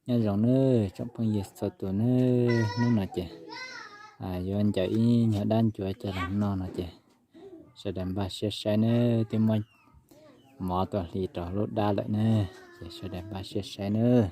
Nyob zoo nawb tsoom phooj ywg txhua tus nawb, hnub no ces yuav ncaws ib nyuag dab ncuav coj los noj no ces sawv daws npaj siab saib nawb. Twb muab mov tuaj hliv rau lub dab lawm nawb, ces sawv daws npaj siab saib nawb.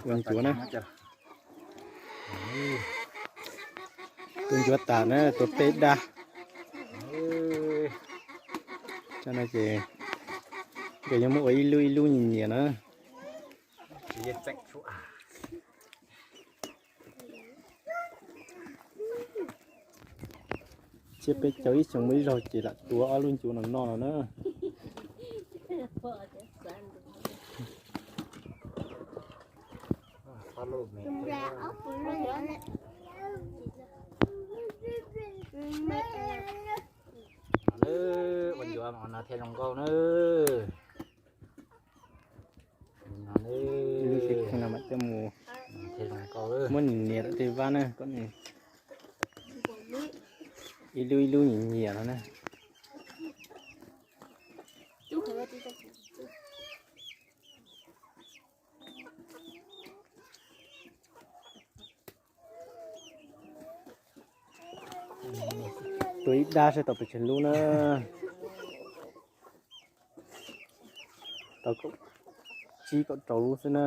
Ua ncuav na. Ua ncuav tas na, tua peb dab. Cov no ces nkawd yuav muab ua ib lub ib lub nyias nyias na. Tsiab peb caug ib xyoos muaj ib zaug ces lam tua ob lub ncuav no noj no na. Ua ncuav mas no thiaj zoo nkauj na. Muab nyias nyias lawm tej vab na, kom nws ib lub ib lub nyias nyias no na. Tua ib dab saib tau pes tsawg lub na. Tau kaum tsib kaum rau lub xwb na.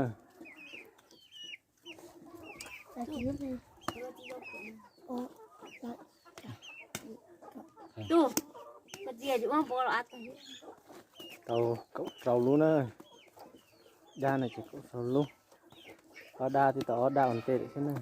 Tau kaum rau lub na. Dab no ces kaum rau lub. Ob dab twb tau ob dab ua ntej lawm xwb na.